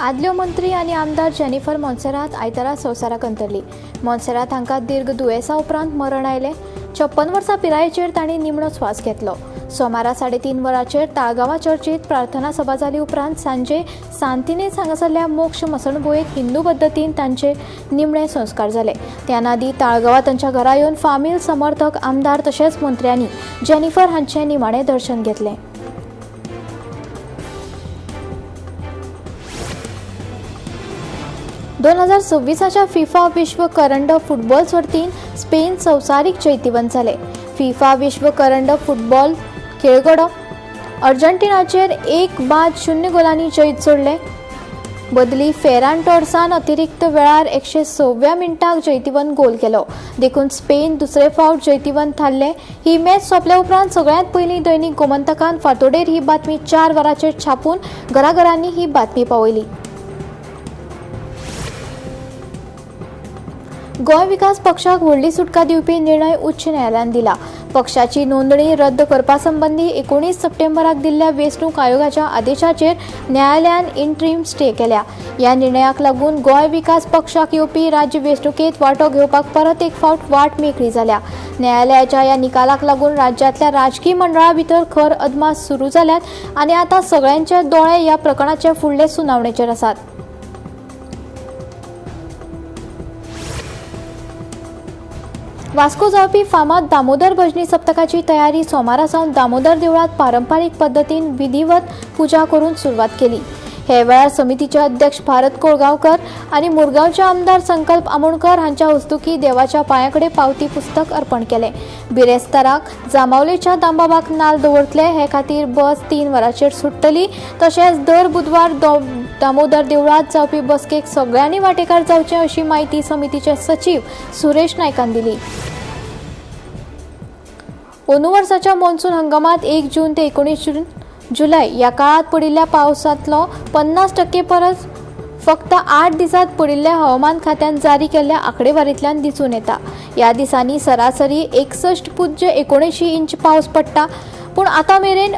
आदल्यो मंत्री आनी आमदार जेनिफर मोन्सेरात आयतारा संवसाराक अंतरली. मोन्सेरात हांकां दीर्घ दुयेंसा उपरांत मरण आयलें. 56 वर्सां पिरायेचेर तांणी निमणो स्वास घेतलो. सोमारा 3:30 वरांचेर ताळगांवां चर्चीत प्रार्थना सभा जाली उपरांत सांजे सांतिनेज हांगासरल्या मोक्ष मसणभुंयेंत हिंदू पद्दतीन तांचे निमणे संस्कार जाले. त्या नादी ताळगांवां तांच्या घरा येवन फामील समर्थक आमदार तशेंच मंत्र्यांनी जेनिफर हांचें निमाणें दर्शन घेतलें. दोन 2026 फिफा विश्व करंड फुटबॉल सर्तीन स्पेन संवसारीक जैतिवंत जाले. फिफा विश्व करंड फुटबॉल खेळगडो अर्जेंटिनाचेर 1-0 गोलांनी जैत जोडले. बदली फेरान टॉर्सान अतिरिक्त वेळार 106व्या मिनटाक जैतिवंत गोल केलो. देखून स्पेन दुसरे फावट जैतिवंत थारले. ही मॅच सोंपल्या उपरांत सगळ्यांत पयलीं दैनिक गोमंतकान फांतोडेर ही बातमी 4 वरांचेर छापून घराघरांनी ही बातमी पावयली. गोंय विकास पक्षाक व्हडली सुटका दिवपी निर्णय उच्च न्यायालयान दिला. पक्षाची नोंदणी रद्द करपा संबंदी 19 सप्टेंबराक दिल्ल्या वेंचणूक आयोगाच्या आदेशाचेर न्यायालयान इंट्रीम स्टे केल्या. ह्या निर्णयाक लागून गोंय विकास पक्षाक येवपी राज्य वेंचणुकेंत वांटो घेवपाक परत एक फावट वाट मेकळी जाल्या. न्यायालयाच्या ह्या निकालाक लागून राज्यांतल्या राजकी मंडळा भितर खर अदमास सुरू जाल्यात आनी आतां सगळ्यांचे दोळे ह्या प्रकरणाचे फुडले सुनावणेचेर आसात. वास्को जावपी फामाद दामोदर भजनी सप्तकाची तयारी सोमारा सावन दामोदर देवळांत पारंपारीक पद्दतीन विधिवत पुजा करून सुरवात केली. हे वेळार समितीचे अध्यक्ष भारत कोळगांवकर आनी मुरगांवचे आमदार संकल्प आमोणकर हांच्या हस्तुकी देवाच्या पांयाकडे पावती पुस्तक अर्पण केलें. बिरेस्ताराक जांबावलेच्या दामबाबाक नाल दवरतले हे खातीर बस 3 वरांचेर सुट्टली. तशेंच दर बुधवार दामोदर देवळांत जावपी बसकेक सगळ्यांनी वांटेकार जावचें अशी म्हायती समितीचे सचीव सुरेश नायकान दिली. अंदू वर्साच्या मॉन्सून हंगामांत 1 जून ते 19 जुलय ह्या काळांत पडिल्ल्या पावसांतलो 50% परस फक्त 8 दिसांत पडिल्ल्या हवामान खात्यान जारी केल्ल्या आंकडेवारींतल्यान दिसून येता. ह्या दिसांनी सरासरी 61.79 इंच पावस पडटा, पूण आतां मेरेन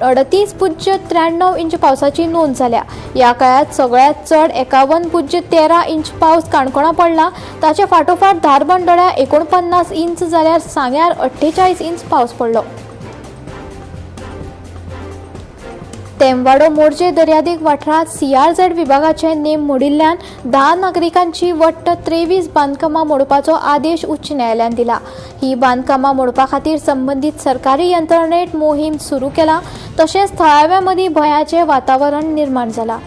38.93 इंच पावसाची नोंद जाल्या. ह्या काळांत सगळ्यांत चड 51.13 इंच पावस काणकोणा पडला. ताचे फाटोफाट धारबांदोड्या 49 इंच जाल्यार सांग्यार 48 इंच पावस पडलो. तेमवाडो मोरजे दर्यादेग वाठारांत सीआरझेड विभागाचे नेम मोडिल्ल्यान 10 नागरिकांची वट्ट 23 बांदकामां मोडपाचो आदेश उच्च न्यायालयान दिला. ही बांदकामां मोडपा खातीर संबंदीत सरकारी यंत्रणेत मोहीम सुरू केला. तशेंच थळाव्यां मदीं भंयाचें वातावरण निर्माण जाला.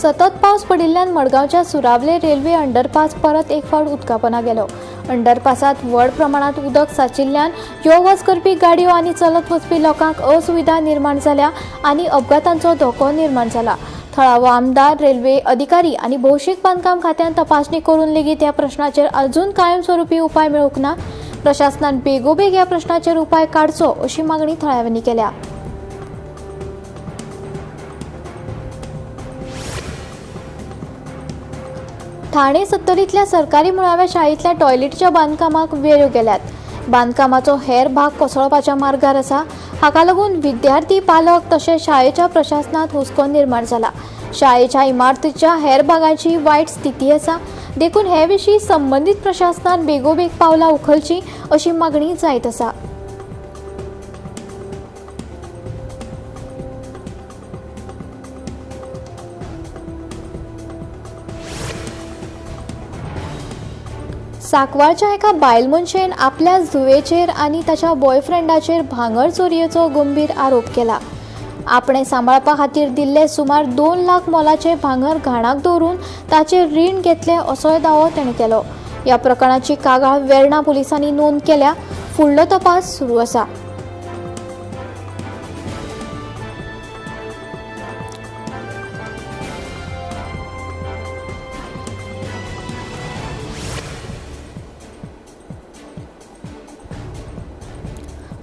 सतत पावस पडिल्ल्यान मडगांवच्या सुरावले रेल्वे अंडरपास परत एक फावट उदकापना गेलो. अंडरपासांत व्हड प्रमाणांत उदक सांचिल्ल्यान यो वच करपी गाडयो आनी चलत वचपी लोकांक असुविधा निर्माण जाल्या आनी अपघातांचो धोको निर्माण जाला. थळावो आमदार, रेल्वे अधिकारी आनी भौशीक बांदकाम खात्यान तपासणी करून लेगीत ह्या प्रश्नाचेर अजून कायमस्वरूपी उपाय मेळूंक ना. प्रशासनान बेगोबेग ह्या प्रश्नाचेर उपाय काडचो अशी मागणी थळाव्यांनी केल्या. ठाणे सत्तरींतल्या सरकारी मुळाव्या शाळेंतल्या टॉयलेटीच्या बांदकामाक वेऱ्यो गेल्यात. बांदकामाचो हेर भाग कोसळपाच्या मार्गार आसा. हाका लागून विद्यार्थी, पालक तशेंच शाळेच्या प्रशासनांत हुस्को निर्माण जाला. शाळेच्या इमारतीच्या हेर भागांची वायट स्थिती आसा. देखून हे विशीं संबंदीत प्रशासनान बेगोबेग पावलां उखलचीं अशी मागणी जायत आसा. सांकवाळच्या एका बायल मनशेन आपल्या धुवेचेर आनी ताच्या बॉयफ्रेंडाचेर भांगर चोरयेचो गंभीर आरोप केला. आपणे सांबाळपा खातीर दिल्ले सुमार 2 लाख मोलाचे भांगर घाणाक दवरून ताचेर रीण घेतले असोय दावो ताणें केलो. ह्या प्रकरणाची कागाळ वेर्णा पुलिसांनी नोंद केल्या. फुडलो तपास सुरू आसा.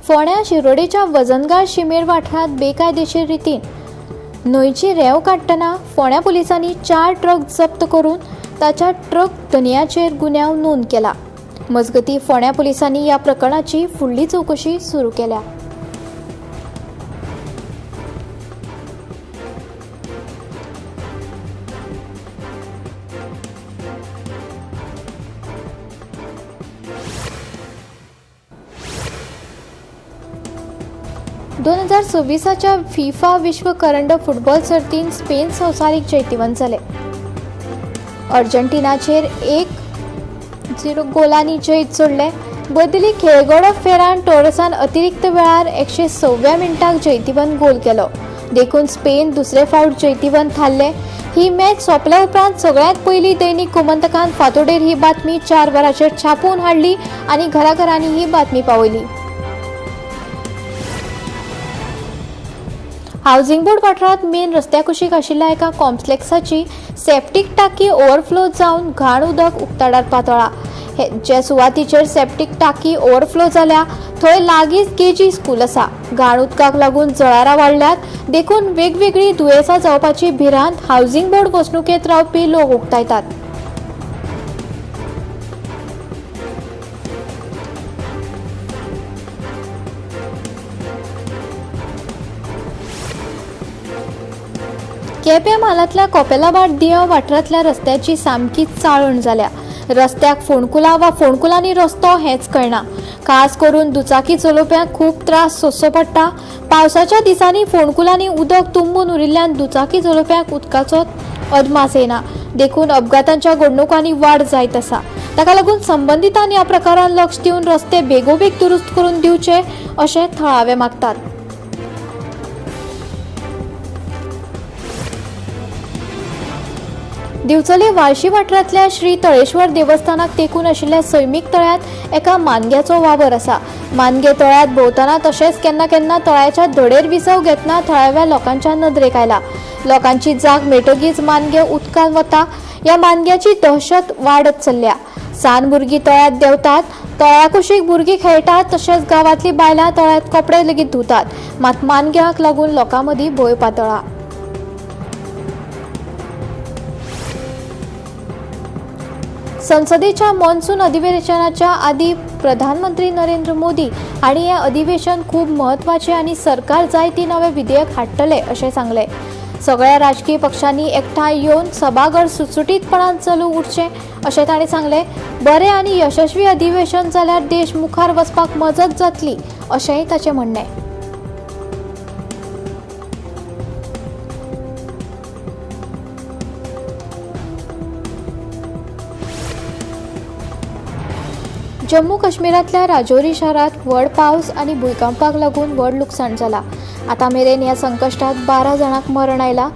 फोंड्या शिरोडेच्या वजनगाळ शिमेर वाठारांत बेकायदेशीर रितीन न्हंयची रेंव काडटना फोंड्या पुलिसांनी 4 ट्रक जप्त करून ताच्या ट्रक धनयाचेर गुन्यांव नोंद केला. मजगतीं फोंड्या पुलिसांनी ह्या प्रकरणाची फुडली चवकशी सुरू केल्या. दोन 2026च्या फिफा विश्व करंड फुटबॉल सर्तीन स्पेन संवसारीक जैतिवंत जाले. अर्जेंटिनाचेर 1-0 गोलांनी जैत जोडलें. बदली खेळगडो फेरान टोरसान अतिरिक्त वेळार 106व्या मिनटाक जैतिवंत गोल केलो. देखून स्पेन दुसरे फावट जैतिवंत थारले. ही मॅच सोंपल्या उपरांत सगळ्यांत पयलीं दैनिक गोमंतकान फांतोडेर ही बातमी 4 वरांचेर छापून हाडली आनी घराघरांनी ही बातमी पावयली. हावसिंग बोर्ड वाठारांत मेन रस्त्या कुशीक आशिल्ल्या एका कॉम्प्लेक्साची सेप्टीक टाकी ओव्हरफ्लो जावन घाण उदक उक्ताडार पातळ्ळा. जे सुवातीचेर सेप्टीक टाकी ओव्हरफ्लो जाल्या थंय लागींच केजी स्कूल आसा. घाण उदकाक लागून जळारां वाडल्यात, देखून वेगवेगळीं दुयेंसां जावपाची भिरांत हावसिंग बोर्ड वसणुकेंत रावपी लोक उक्तायतात. केपें म्हालांतल्या कोपेलाभाट दियांव वाठारांतल्या रस्त्याची सामकी चाळण जाल्या. रस्त्याक फोंडकुलां वा फोंडकुलांनी रस्तो हेंच कळना. खास करून दुचाकी चलोवप्यांक खूब त्रास सोंसचो पडटा. पावसाच्या दिसांनी फोंडकुलांनी उदक तुंबून उरिल्ल्यान दुचाकी चलोवप्यांक उदकाचो अदमास येना, देखून अपघातांच्या घडणुकांनी वाड जायत आसा. ताका लागून संबंदितांनी ह्या प्रकारान लक्ष दिवन रस्ते बेगोबेग दुरुस्त करून दिवचे अशें थळावे मागतात. दिवचले वाळशी वाठारांतल्या श्री तळेश्वर देवस्थानाक तेंकून आशिल्ल्या सैमीक तळ्यांत एका मानग्याचो वावर आसा. मानगे तळ्यांत भोंवतना तशेंच केन्ना केन्ना तळ्याच्या धडेर विसव घेतना थळाव्या लोकांच्या नदरेक आयला. लोकांची जाग मेळटकीच मानगे उदकांत वता. ह्या मानग्याची दहशत वाडत चल्ल्या. सान भुरगीं तळ्यांत देंवतात, तळ्या कुशीक भुरगीं खेळटात, तशेंच गांवांतलीं बायलां तळ्यांत कपडे लेगीत धुतात. मात मानग्याक लागून लोकां मदीं भंय पातळ्ळा. संसदेच्या मॉन्सून अधिवेशनाच्या आदी प्रधानमंत्री नरेंद्र मोदी हांणी हें अधिवेशन खूब म्हत्वाचें आनी सरकार जाय ती नवें विधेयक हाडटले अशें सांगलें. सगळ्या राजकीय पक्षांनी एकठांय येवन सभाघर सुटसुटीतपणान चलूंक उरचें अशें तांणी सांगलें. बरें आनी यशस्वी अधिवेशन जाल्यार देश मुखार वचपाक मजत जातली अशेंय ताचें म्हणणें. जम्मू काश्मीरांतल्या राजौरी शारांत व्हड पावस आनी भुंयकांपाक लागून व्हड लुकसाण जालां. आतां मेरेन ह्या संकश्टांत 12 जाणांक मरण आयलां.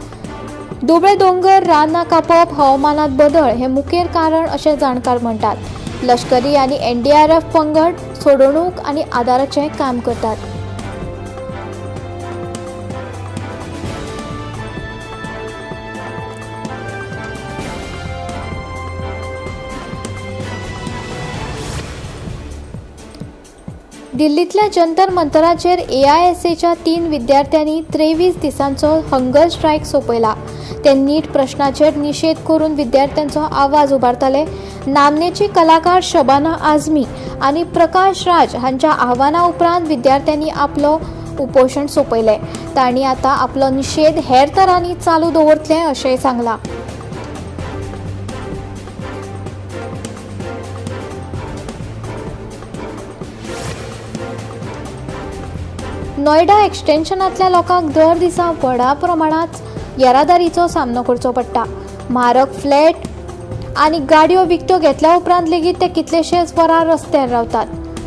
दुबळे दोंगर, रानां कापप, हवामानांत बदल हें मुखेल कारण अशें जाणकार म्हणटात. लश्करी आनी एनडीआरएफ पंगड सोडवणूक आनी आदाराचें काम करतात. दिल्लींतल्या जंतर मंतराचेर एआयएसएच्या 3 विद्यार्थ्यांनी 23 दिसांचो हंगर स्ट्रायक सोंपयला. ते नीट प्रश्नाचेर निशेध करून विद्यार्थ्यांचो आवाज उबारताले. नामनेची कलाकार शबाना आझमी आनी प्रकाश राज हांच्या आव्हाना उपरांत विद्यार्थ्यांनी आपलो उपोशण सोंपयलें. तांणी आतां आपलो निशेध हेर तरांनी चालू दवरतले अशेंय सांगलां. नोयडा एक्सटेन्शनांतल्या लोकांक दर दिसा व्हडा प्रमाणांत येरादारीचो सामनो करचो पडटा. म्हारग फ्लॅट आनी गाडयो विकत्यो घेतल्या उपरांत लेगीत ते कितलेशेच वरां रस्त्यार रावतात.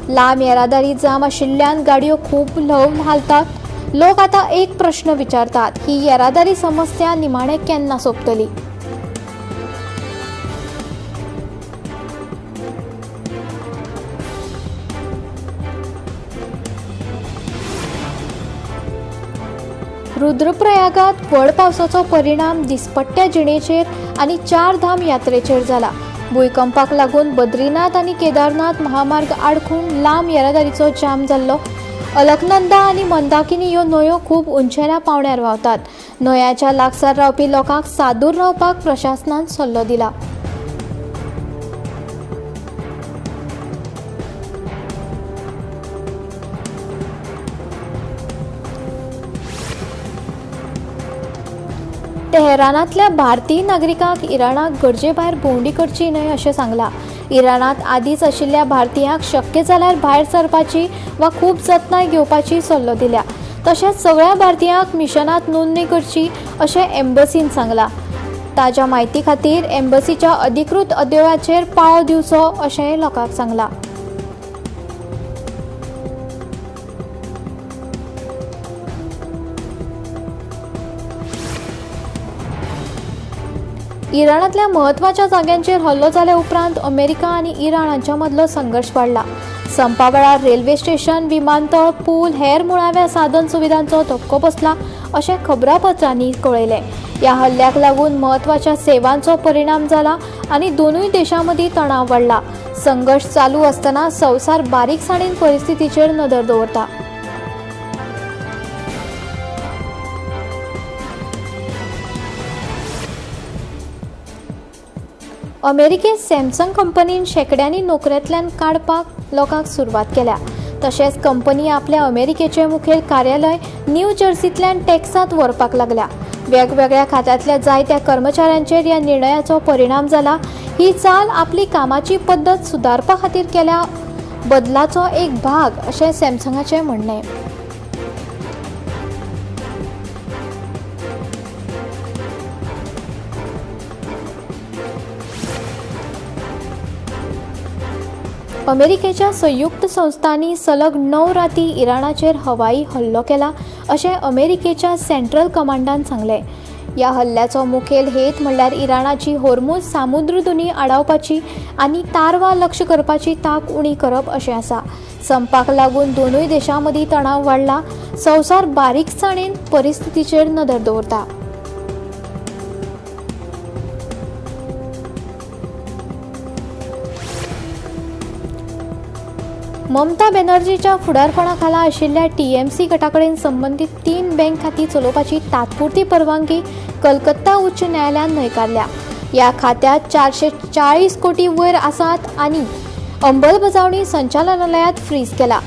लांब येरादारी जाम आशिल्ल्यान गाडयो खूब ल्हव हालतात. लोक आतां एक प्रश्न विचारतात, ही येरादारी समस्या निमाणें केन्ना सोंपतली? रुद्रप्रयागात व्हड पावसाचो परिणाम दिसपट्ट्या जिणेचेर आनी चार धाम यात्रेचेर जाला. भुंयकांपाक लागून बद्रीनाथ आनी केदारनाथ महामार्ग आडखून लांब येरादारीचो जाम जाल्लो. अलकनंदा आनी मंदाकिनी ह्यो न्हंयो खूब उंचेल्या पांवड्यार व्हांवतात. न्हंयाच्या लागसार रावपी लोकांक सादूर रावपाक प्रशासनान सल्लो दिला. तेहरानांतल्या भारतीय नागरिकांक इराणाक गरजे भायर भोंवडी करची न्हय अशें सांगलां. इराणांत आदींच आशिल्ल्या भारतीयांक शक्य जाल्यार भायर सरपाची वा खूब जतनाय घेवपाची सल्लो दिल्या. तशेंच सगळ्या भारतीयांक मिशनांत नोंदणी करची अशें एम्बसीन सांगलां. ताज्या म्हायती खातीर एम्बसीच्या अधिकृत अद्यावळाचेर पाळो दिवचो अशेंय लोकांक सांगलां. इराणांतल्या म्हत्वाच्या जाग्यांचेर हल्लो जाल्या उपरांत अमेरिका आनी इराण हांच्या मदलो संघर्श वाडला. संपा वेळार रेल्वे स्टेशन, विमानतळ, पूल, हेर मुळाव्या साधन सुविधांचो धपको बसला अशें खबरापत्रांनी कळयलें. ह्या हल्ल्याक लागून म्हत्वाच्या सेवांचो परिणाम जाला आनी दोनूय देशां मदीं तणाव वाडला. संघर्श चालू आसतना संवसार बारीकसाणेन परिस्थितीचेर नदर दवरता. अमेरिकेंत सॅमसंग कंपनीन शेंकड्यांनी नोकऱ्यांतल्यान काडपाक लोकांक सुरवात केल्या. तशेंच कंपनी आपल्या अमेरिकेचें मुखेल कार्यालय न्यू जर्सींतल्यान टॅक्सांत व्हरपाक लागल्या. वेगवेगळ्या खात्यांतल्या जायत्या कर्मचाऱ्यांचेर ह्या निर्णयाचो परिणाम जाला. ही चाल आपली कामाची पद्दत सुदारपा खातीर केल्या बदलाचो एक भाग अशें सॅमसंगाचें म्हणणें. अमेरिकेच्या संयुक्त संस्थांनी सलग 9 राती इराणाचेर हवाई हल्लो केला अशें अमेरिकेच्या सेंट्रल कमांडान सांगलें. ह्या हल्ल्याचो मुखेल हेत म्हणल्यार इराणाची होर्मुझ सामुद्रधुनी आडावपाची आनी तारवां लक्ष करपाची तांक उणी करप अशें आसा. संपाक लागून दोनूय देशां मदीं तणाव वाडला. संवसार बारीकसाणेन परिस्थितीचेर नदर दवरता. ममता बॅनर्जीच्या फुडारपणा खाला आशिल्ल्या टीएमसी गटाकडेन संबंदीत 3 बँक खातीं चलोवपाची तात्पुरती परवानगी कलकत्ता उच्च न्यायालयान न्हयकारल्या. ह्या खात्यांत 440 कोटी वयर आसात आनी अंमलबजावणी संचालनालयांत फ्रीज केला.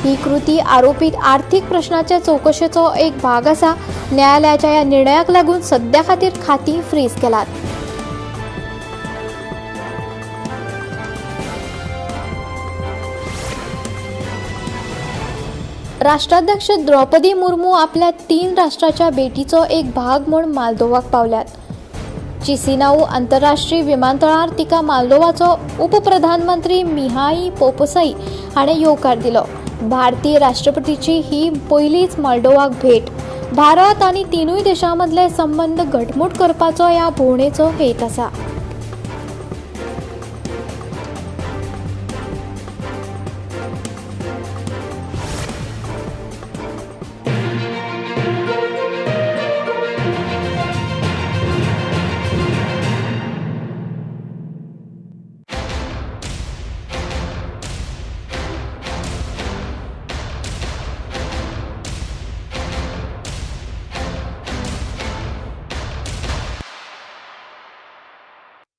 ही कृती आरोपीत आर्थीक प्रश्नाच्या चवकशेचो एक भाग आसा. न्यायालयाच्या ह्या निर्णयाक लागून सद्या खातीर खातीं फ्रीज केलात. राष्ट्राध्यक्ष द्रौपदी मुर्मू आपल्या 3 राष्ट्राच्या भेटीचो एक भाग म्हूण माल्दोवाक पावल्यात. चिसिनाऊ आंतरराष्ट्रीय विमानतळार तिका माल्दोवाचो उपप्रधानमंत्री मिहाई पोपोसाई हाणें येवकार दिलो. भारतीय राष्ट्रपतीची ही पयलीच माल्दोवाक भेट. भारत आनी 3 देशां मदले संबंद घटमूट करपाचो ह्या भोंवडेचो हेत आसा.